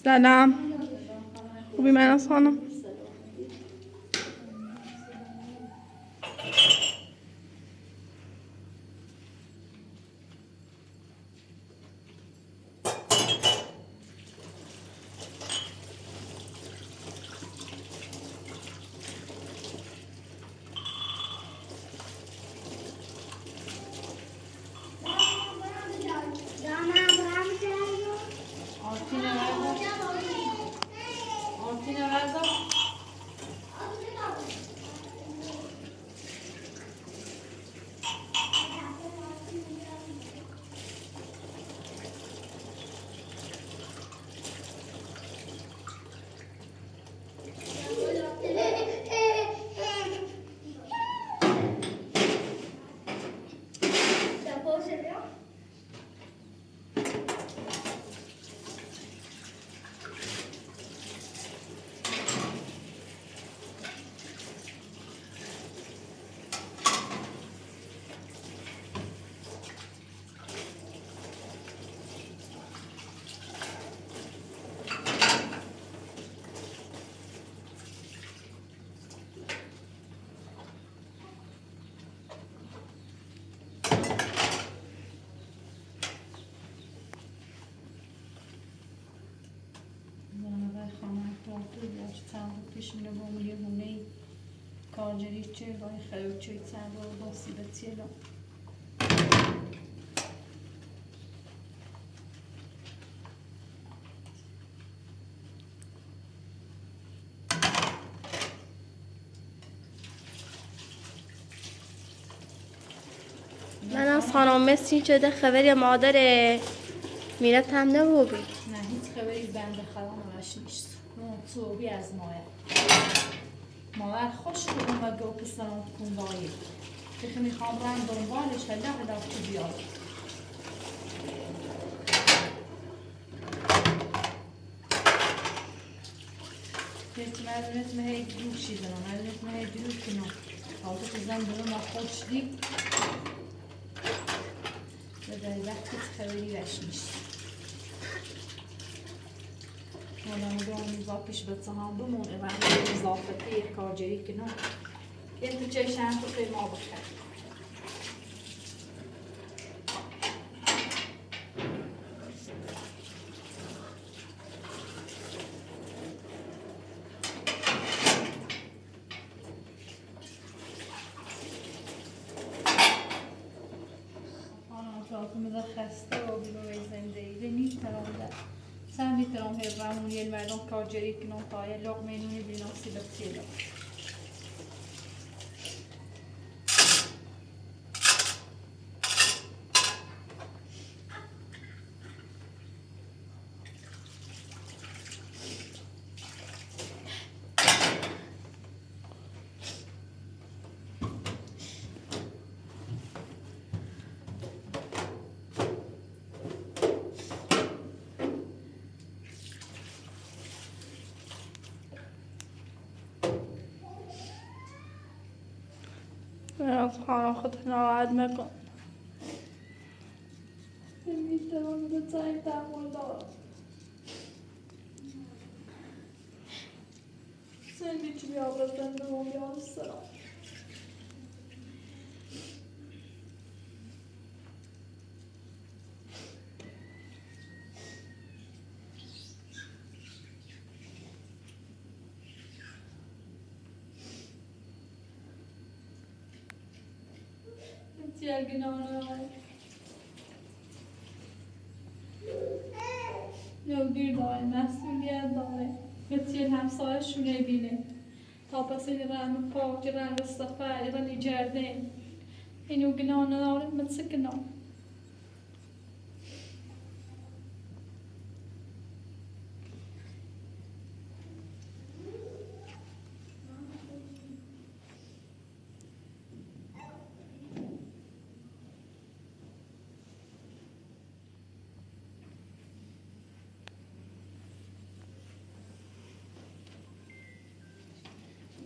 سلام، خوبی؟ من خانم چند پیش میره با یه هونه کارجری چه با خیلی چه چند رو باسی بتیلا. من از خانم مسی شده خبری مادر میرت هم نبودی. نه، هیچ خبری بند خدا همش نیست. صوبی از ماه مادر خوش کدوم و گو پسران کن دایی که میخوام رنگ دنبالش هلا هلا تو بیاد. هیچ مردونت مهی گوشی دارم، مردونت مهی دور کنم. حالا تو زن ما خوش دی به در وقت خبری وش نیست. حالا میگم پیش بچه هم بمون و اضافه کارجری کنم. یه تو چشم تو ما بخیر. خسته و بیرون زندگی نیترام ده سن میترام هرمون یه مردم کارجری کنم تا یه لقمه نونی بیناسی بتیلا. از خانم خود ناراحت مکن. نمی‌تونم به تحمل دارم. Sen hiç bir abladan da olmuyorsun. نودیر داره، مسئولیت داره، مثل همسایه شونه بینه تا پس این رن پاک رن سفر رن جرده اینو گناه نداره مثل گناه.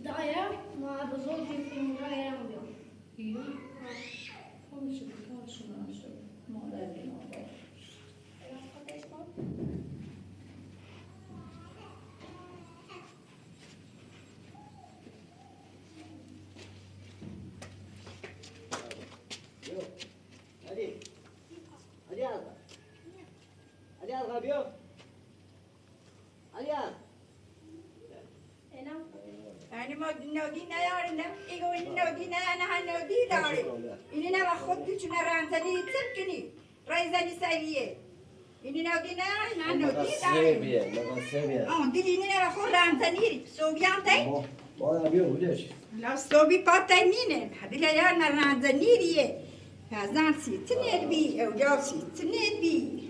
دایا ما بزرگی في مراية بیام. ایران خودشو کارشون نشد مادر. یعنی ما نودی نداریم نه ایگو این نودی نه نه نودی داریم اینی نه خود چون رانزنی چه کنی رایزنی سویه اینی نودی نه نه نودی داریم آن دیدی اینی نه خود رانزنی صوبیان تی باید بیا بودش لا صوبی پاتا نینه حدی لا یار نه رانزنی ریه فازان سی تنید بی او جاسی تنید بی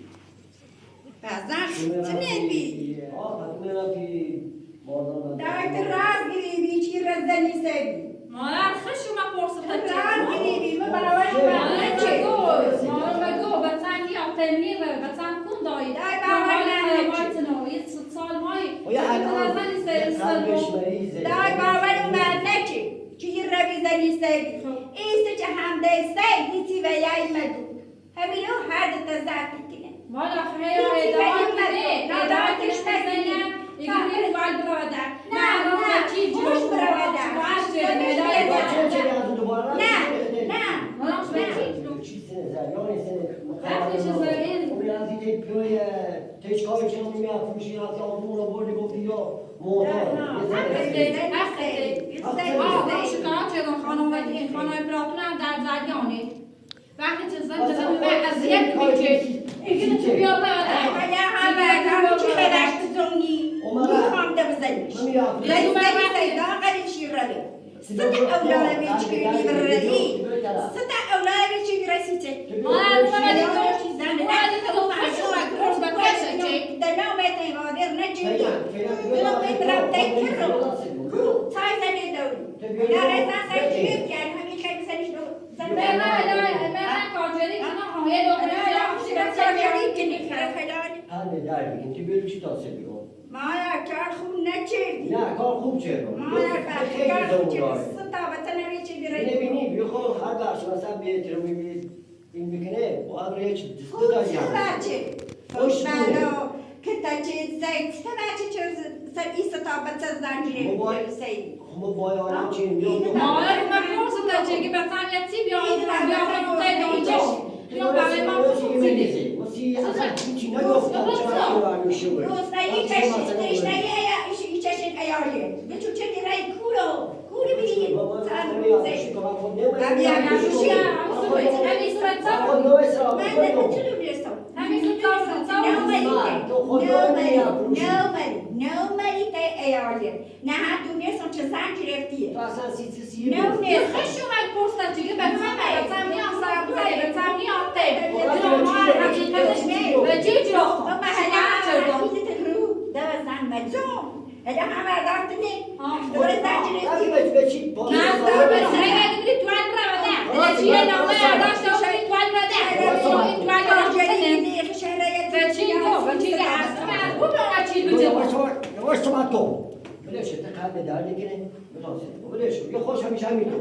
فازان سی تنید بی دایت راز گیری چی رزنی سوی مادر خوش اومد پرسید راز گیری ما برای مادر مگو مادر مگو بچن یا تنیر بچن کن دایی دای باور نه یه سال مای قلبش مریضه دای باور من نچه چی روی زنی سوی ایسته چه هم دیسته هیچی و یای مگو همینو هر دو تزافی کنه والا خیر ادعا کنه ادعا کنه زنم يقول لي وعد برادع نه نه خوش برادر نه نه وقتی چه زن من اذیت میشه اینکه تو بیا بعد یا همه چی خیرش تزونی میخوام دبزنیش رئیس سیدا قلیشی روی ست اولاد چی بردی ست اولاد چی رسیته نه نه نه من کارجری نه یه مایا کار خوب نکردی نه کار خوب چرا مایا کار خوب چرا ستا وطن چی اینه بینی بیا خب هر بخش مثلا بیه ترمی این میکنه با هر یه چی خوب بچه خوش بلا که تا چه زیت بچه چه سر ای ستا بچه زنجیره سی موبایل آن چی مادر من پرسید چه که بچن یه چی بیا بیا بیا برای ما خصوصی روزنایی چشم تشنایی ای چشم ایاله بچو چه دیرای کورو کوری بینی من نتونم رسم نومری تا ایاله نه هر دنیا چه زن گرفتیه نه خوش اومد پرسید چه که بچن بچن میان سر بچن میان ته و چی چرا خوش همیشه همینطور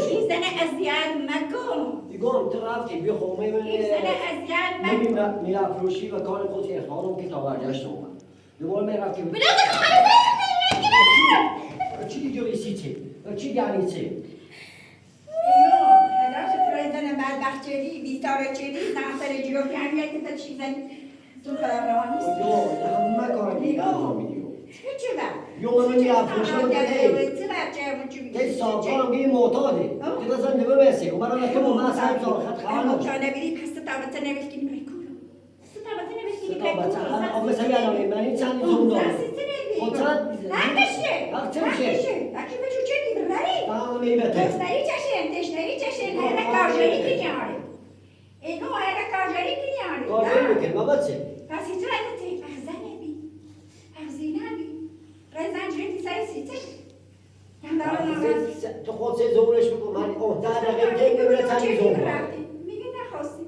این زن ازیاد مکن دیگم تو رفتی بیا خب این زن ازیاد مکن میرفروشی و کار خود اخوانم که تا برگشت اومد دوباره میرفتی چی دیگه ریسی چه چی یعنی چه حالا چه زن بدبخت چری بیچاره چری زن سر جیوکی هم یک تا چیزن تو خدا روان نیست همه کار دیگه انجام میدی چه با یو من میرفروشم چه بچه چی تی ساقا میگه معتاده تو اصلا نمی‌رسی و برای تو من سر خط خبر نداشت تا نبیری پس تا بچه نویس کنی برای کورو تا بچه آ مثلا الان من این چند زون دارم خب چند نکشه نکشه نکشه بچو چه دیبرنی تمام میبته تشنایی چشم تشنایی چشم هر کارجری کنیاره ایگو هر کارجری کنیاره کارجری میکنه ما بچه پس ایتو ایتو اغزنه بی اغزینه بی رزن جریتی سر سیته تو خود سه زورش بکن من اون ده دقیقه میبره چند زور میگه نخواستی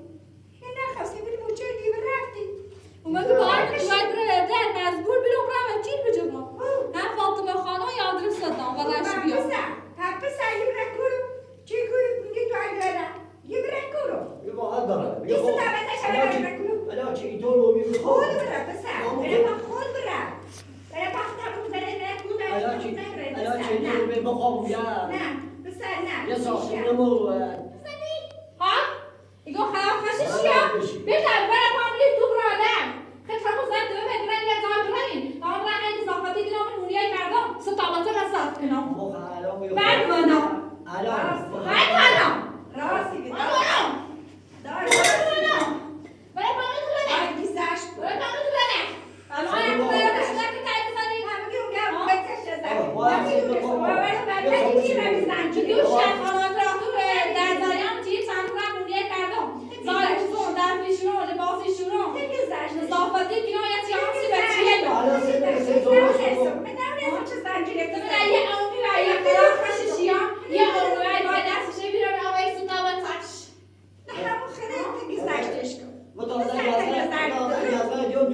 نخواستی ولی بچه دیو رفتی اومد باید باید بره در مزبور برم برم چیل بجبم هم فاطمه خانه یادرس دادم و رش بیا پسر یه برک کرو چی کوی میگه تو اگه یه برک کرو یه واقعا دارم یه ستاره تشاره برک کرو الا چی اینطور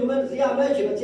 من زيا ماشي بس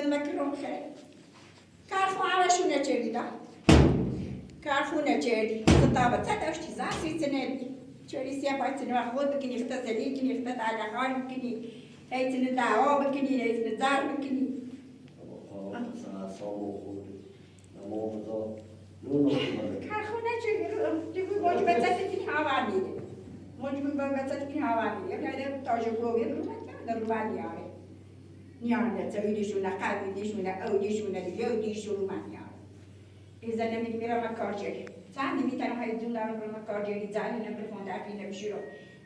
مکرم خیر کارخو عرشونه چردی دا کارخونه چردی ستابه تا داشتی زاسی تنه چوری سیا پایتنه و خود بکنی خطا زلی کنی خطا تعلقان بکنی هیتنه دعوا بکنی هیتنه زار بکنی. کارخونه چردی موجب تتین هوا میده موجب تتین هوا میده یعنی تاج گروه رو در روانی آره نیان تسويديشونا قابيديشونا أوديشونا اليوديشو ما نيان إذا نمي ميرا ما كارجري تعني مي تنو هاي دون دارو ما كارجري زعلي نبر فون دافي نبشيرو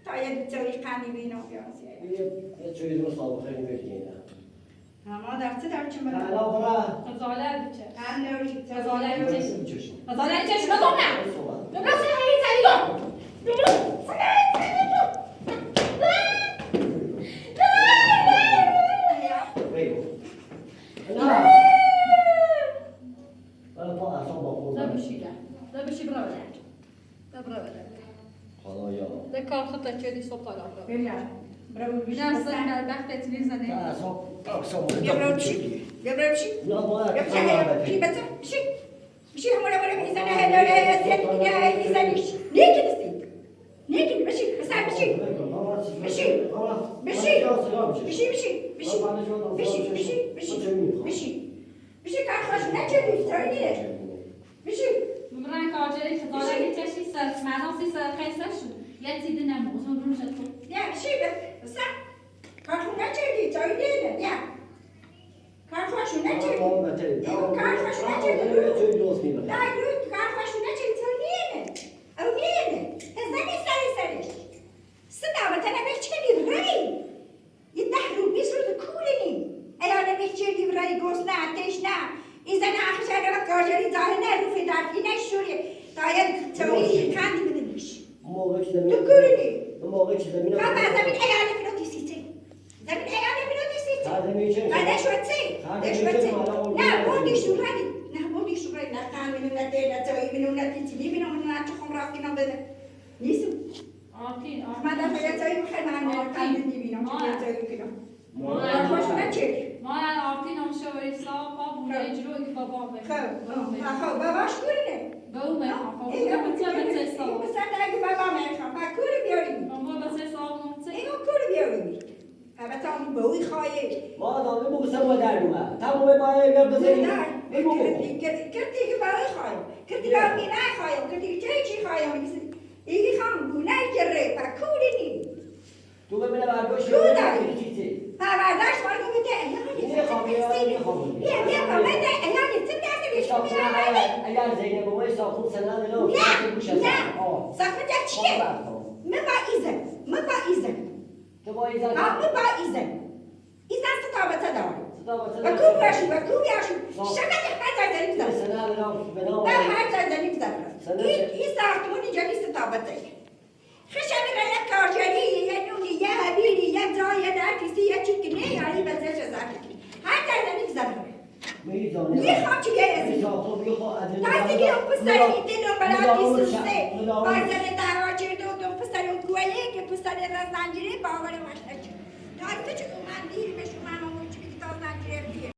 تا يد تسوي قاني بينو بيانسي. یه چوی دو سال خیلی می‌کنه. ما در چه در چه لا برا. غزاله بچه. غزاله بچه. غزاله بچه نزومنا. نمرة سهي تعالي. نمرة سهي کار خطا چه صبح تا برو بنا سن بخت تلفزيون. يا برو بشي يا برو بشي يا بشي بس بشي بشي هم ولا ولا إنسان هذا ولا سيد يا إنسان ليك نسي ليك بشي بس بشي بشي بشي بشي بشي بشي بشي بشي بشي بشي بشي كان خوش نجري تريني بشي مران كاجري خطالة تشي سر معنا سي سر خيسة شو يا تيدنا موزون بروجتو يا بشي بس كان خوش نجري تريني يا كان خوش نجري كان خوش نجري لا يقول كان خوش نجري تريني أو نيني تزني سري سرش صدق مثلا بيحكي ري يدحروا بيسروا كولني أنا بيحكي ري قوسنا عتيشنا إذا أنا أخش أنا بكاجري ظاهرنا رو في دارتي نشوري طاير تسوي كان بدنيش تكولني خب زمین ایالی منو تیسیتی زمین ایالی منو تیسیتی بعد شو تي شو تي نه بودي شو راني نه بودي شو راني نه قان منو نه دي نه توي منو نه تيتي منو نه تخم راسي نه بنا نيسو آتين ما دفعه توي بخير ما قان مني بينو توي كده خوش نچری ما آرتين هم شوری صاحب بوده اجرو ای بابا خب خب باباش کورنه بو ما خب بچه بچه صاحب بس اگه بابا میخوام با کور بیاریم بابا بچه صاحب نمته اینو کور بیاریم البته اون بوی خواهی ما داده بگو سر در اومد تمام مایه یا بزنی کردی که برای خواهیم کردی که می نخواهیم کردی که چی خواهیم ایگی خواهم گونه جره با کورنی تو ببینه برداشت کو داری برداشت ما رو بده بیا بیا با من یعنی چه دست بیش اگر زینب بابای ساخون سنن نه نه ساخون چیه من با ایزن من با ایزن تو با ایزن من با ایزن ایزن ستابته داره و کو باشی و کو بیاشی شکت هر جای داریم زن هر جای داریم زن این ساختمون اینجا نیست ستابته خشم را یک کارجری یه نونی یه هبیری یه جای یه درکیسی یه چیکنه یعنی بزرش زرکی هر جای داریم زن میخوام چی گرسی تاستی که اون پسری دلم برای سوسته بازن دعوا چرد و دو پسر اون کوهیه که پسر را زنجیره باور ماش نچه تاستی چون من دیر بشو من همون چی بگی تا زنجیره بیه.